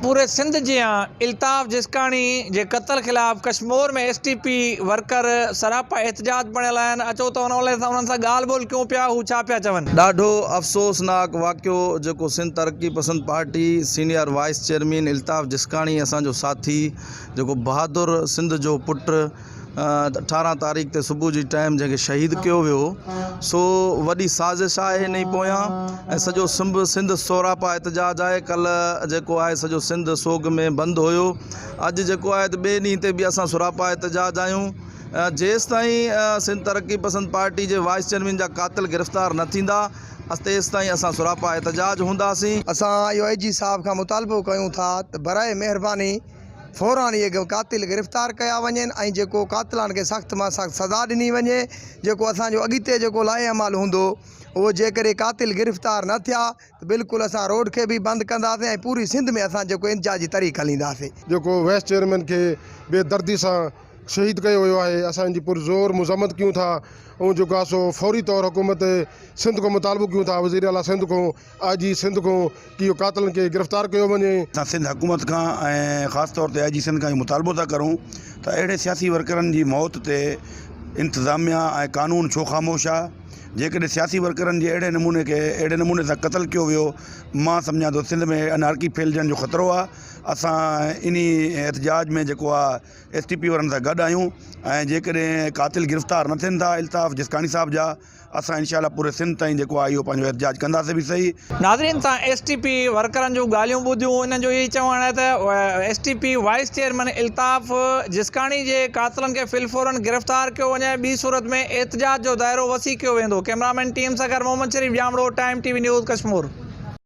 پوري سنڌ جيان الطاف جسڪاڻي جي قتل خلاف Kashmore ۾ S T P worker سراپا احتجاج بڻيل آهن، اچو ته ان حوالي سان انهن سان ڳالهه ٻولهه ڪيون پيا هو ڇا پيا چون. ڏاڍو افسوسناڪ واقعو جيڪو Sindh Taraqi Pasand party senior vice chairman Altaf Jiskani اسان جو ساٿي جيڪو بهادر سنڌ جو پٽ 18 تاريخ تي صبح جي ٽائيم جنهن کي شهيد ڪيو ويو سو وڏي سازش آهي انهي پويان ۽ سڄو سنڀ سنڌ سوراپا احتجاج آهي ڪلهه جيڪو آهي سڄو سنڌ سوڳ ۾ بند هيو اڄ جيڪو آهي ته ٻئي ڏينهن تي به اسان سراپا احتجاج آهيون جيستائين سنڌ ترقي پسند پارٽي جي وائيس چيئرمين جا قاتل گرفتار نه ٿيندا تيستائين اسان سراپا احتجاج هونداسين. اسان اهو آء جي صاحب کان مطالبو ڪيون ٿا ته برائي مهرباني فوران اهي قاتل گرفتار ڪيا وڃن ۽ جيڪو قاتلان کي سخت مان سخت سزا ڏني وڃي جيڪو اسان جو اڳتي جيڪو لائحه عمل هوندو اهو جيڪڏهن قاتل گرفتار نه ٿيا ته بلڪل اسان روڊ کي به بند ڪنداسين ۽ پوري سنڌ ۾ اسان جيڪو احتجاجي تحريڪ هلينداسين. جيڪو وائيس چيئرمين کي بي دردي سان شهيد ڪيو ويو آهي اسان ان جي پر زور مذمت ڪيون ٿا ۽ جيڪو آهي سو فوري طور حڪومت سنڌ کان مطالبو ڪيون ٿا وزير اعليٰ سنڌ کان آء جي سنڌ کان ڪي اهو قاتلن کي گرفتار ڪيو وڃي. اسان سنڌ حڪومت کان ۽ خاص طور تي آء جي سنڌ کان اهو مطالبو ٿا ڪرون ته اهڙي سياسي ورڪرن جي موت تي انتظاميا ۽ قانون ڇو خاموش آ جيڪڏهن سياسي ورڪرن جي اهڙي نموني کي اهڙي نموني سان قتل ڪيو ويو مان سمجهان ٿو سنڌ ۾ انارڪي ڦهلجڻ جو خطرو آ اسان انهي احتجاج ۾ جيڪو آ ايس ٽي پي وارن سان گڏ آهيون ۽ جيڪڏهن قاتل گرفتار نه ٿين ٿا الطاف جسڪاڻي صاحب جا اسان انشاء الله پوري سنڌ تائين جيڪو آهي اهو پنهنجو احتجاج ڪنداسين به سهي. ناظرين تان ايس ٽي پي ورڪرن جون ڳالهيون ٻڌيون انهن جو اهي چوڻ آهي ته S T P vice chairman Altaf Jiskani جي قاتلن کي في الفورن گرفتار ڪيو وڃي ٻي صورت ۾ احتجاج جو دائرو وسيع ڪيو ويندو ڪئميرامين ٽيم سان گڏ Muhammad Sharif Jamro time T V news Kashmore.